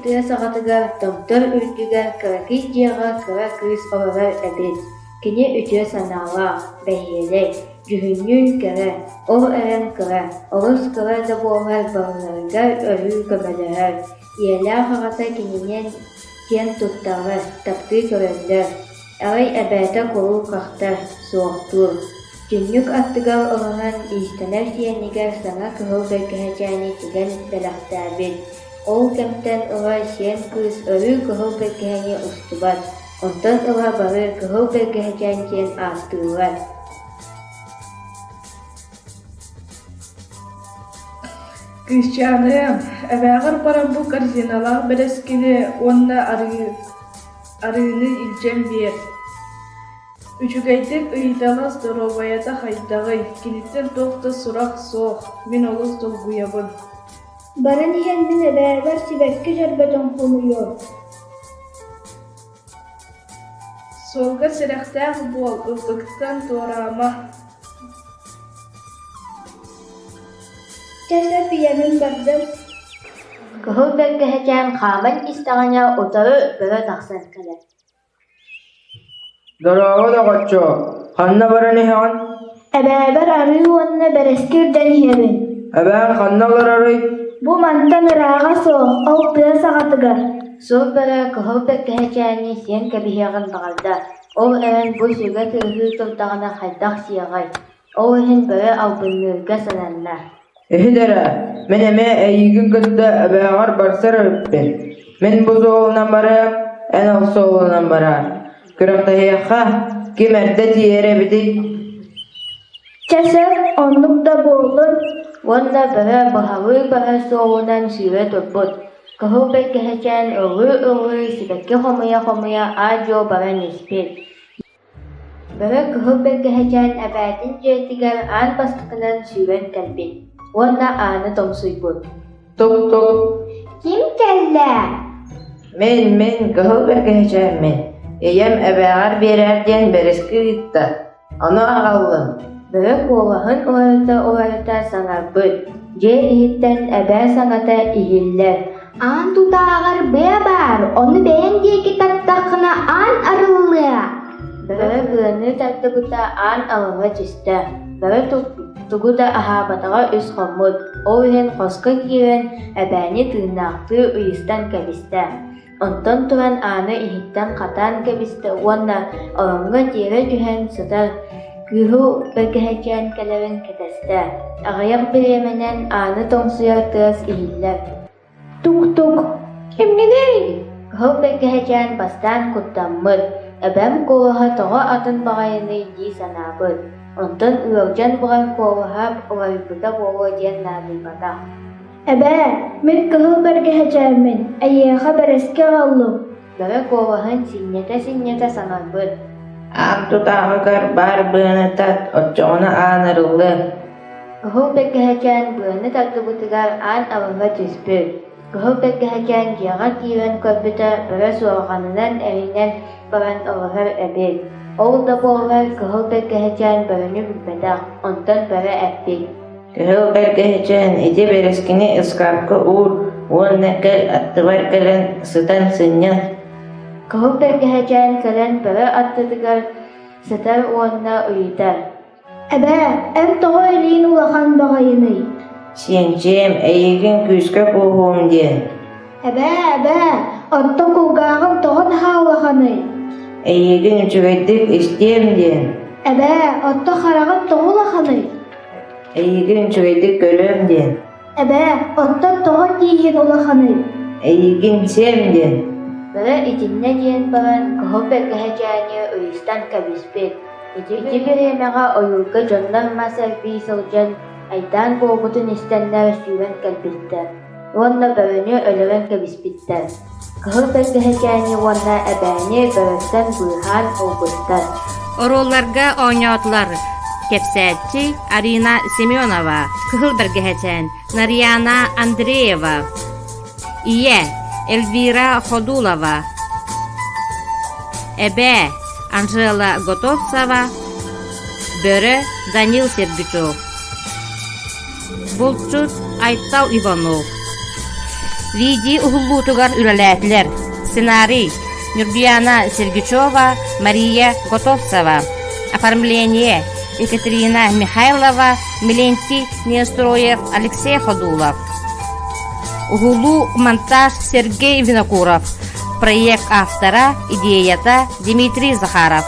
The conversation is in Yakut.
тыа саҕатыгар томтор үрдүгэр кыракый дьиэҕэ кыра кыыс олорор эбит. Кини үтүө санаалаах, бэһиэлэй, дьүһүннүүн кэрэ, ол эрэн кыра, олус кыра да буоллар барыларыгар өрүү көмөлөһөр, ийэлээх аҕата кининэн киэн тутталлар, таптыы көрөллөр. Арай эбээтэ куруук ахтар, суохтуур. Түннүк аттыгар олорон иистэнэр сиэнигэр саҥа кыһыл бэргэһэчээни тигэн бэлэхтээбит. Ол кэмтэн ыла сиэн кыыс өрүү кыһыл бэргэһэни устубат, онтон ыла бары кыһыл бэргэһэчээн диэн ааттыыллар. Кыысчааныам, эбээҕэр баран бу корзиналаах бэрэскини уонна арыыны илдьэн биэр. Үчүгэйдик ыйыталас доруобуйата хайдаҕый, киниттэн туох да сурах суох, мин олус долгуйабын. Баран иһэн мин эбээбэр сибэкки дьөрбөтүн хомуйуом. Суолга сэрэхтээх буол, ыллыктан туораама. Чэ сөп ийэбин бардым. Кыһыл бэргэһэчээн хааман истэҕинэ утары бөрө тахсан кэлэр. Дорообо, доҕоччуок, ханна баран иһэҕин? Эбээбэр арыы уонна бэрэски үрдэн иһэбин. Эбээҥ ханна олорорый? Бу мантан ырааҕа суох, ол тыа саҕатыгар. Сур бөрө кыһыл бэргэһэчээни сиэн кэбиһиэҕин баҕарда, ол эрэн бу сүгэ тыаһыы турдаҕына хайдах сиэҕэй, ол иһин бөрө албынныырга сананна. Иһит эрэ, мин эмиэ эйигин кытта эбээҕэр барсар эбиппин. Мин бу суолунан барыам, эн ол суолунан бараар. Күрэхтэһиэххэ, ким эрдэ тиийэр эбитий? Чэ сөп, оннук да буоллун. Уонна бөрө быһалыы баһар суолунан сүүрэ турбут. Кыһыл бэргэһэчээн ыллыы-ыллыы сибэкки хомуйа-хомуйа аа-дьуо баран испит. Бөрө кыһыл бэргэһэчээн эбээтин дьиэтигэр аан бастакынан сүүрэн кэлбит уонна ааны тоҥсуйбут. Тук-тук. Ким кэллэ? Мин, мин, кыһыл бэргэһэчээммин. Ийэм эбээҕэр биэрээр диэн бэрэски ыытта. Ону аҕаллым. Бөрө куолаһын уларыта-уларыта саҥарбыт. Дьиэ иһиттэн эбээ саҥата иһиллэр. Аан тутааҕар быа баар, ону бэйэҥ диэки таттаххына аан арыллыа. Бөрө быаны тардыбыта аан алыҥа түстэ. Бөрө тугу да аһаабатаҕа үс хоммут, ол иһин хоско киирэн эбээни тыыннаахтыы ыйыстан кэбистэ. Онтон туран ааны иһиттэн хатаан кэбистэ уонна ороҥҥо тиэрэ түһэн сытар кыыһы бэргэһэчээн кэлэрин кэтэстэ. Аҕыйах бириэмэнэн ааны тоҥсуйар тыас иһиллэр. Тук-тук, кимҥиний? Кыһыл бэргэһэчээн бастаан куттаммыт, эбэм куолаһа тоҕо атын баҕайыный дии санаабыт, онтон ыалдьан баран куолаһа уларыйбыта буолуо диэн наадыйбатах. Эбээ, мин кыһыл бэргэһэчээммин, эйиэхэ бэрэски аҕаллым. Бөрө куолаһын синньэтэ-синньэтэ саҥарбыт. Аан тутааҕыгар баар быаны тат, оччоҕуна аан арыллыа. Кыһыл бэргэһэчээн быаны тардыбытыгар аан алыҥа түспүт. Кыһыл бэргэһэчээн дьиэҕэ киирэн көрбүтэ бөрө суорҕанынан эринэн баран олорор эбит. Ол да буоллар кыһыл бэргэһэчээн бөрөнү билбэтэх, онтон бөрө эппит: Кыһыл бэргэһэчээн ити бэрэскини ыскаапка уур уонна кэл аттыбар кэлэн сытан сынньан. Кыһыл бэргэһэчээн кэлэн бөрө аттытыгар сытар уонна ыйытар: Эбээ, эн тоҕо илиин улахан баҕайыный? Сиэнчиэм, эйигин күүскэ кууһуом диэн. Эбээ, эбээ, оттон кулгааҕым тоҕо наһаа улаханый? Эйигин үчүгэйдик истиэм диэн. Эбээ, оттон хараҕым тоҕо улаханый? Эйигин үчүгэйдик көрүөм диэн. Эбээ, оттон тоҕо тииһин улаханый? Эйигин сиэм диэн. Бөрө итиннэ диэн баран кыһыл бэргэһэчээни ыйыстан кэбиспит. Ити бириэмэҕэ ойуурга дьоннор мас эрбии сылдьан айдаан буолбутун истэннэр сүүрэн кэлбиттэр уонна бөрөнү өлөрөн кэбиспиттэр. Кыһыл бэргэһэчээни уонна эбээни бөрөттөн быыһаан ылбыттар. Оруолларга оонньоотулар кэпсээччи Арина Семенова, Кыһыл бэргэһэчээн Нарьяна Андреева, Ийэ Эльвира Ходулова, Эбээ Анжела Готовцева, Бөрө Данил Сергучев, Булчут Айтал Иванов. Видео уһуллуутугар үлэлээтилэр. Сценарий Нюргуяна Сергучева, Мария Готовцева. Оформление Екатерина Михайлова, Милентий Неустроев, Алексей Ходулов. Уһулуу монтаж Сергей Винокуров. Проект автора, идеята Дмитрий Захаров.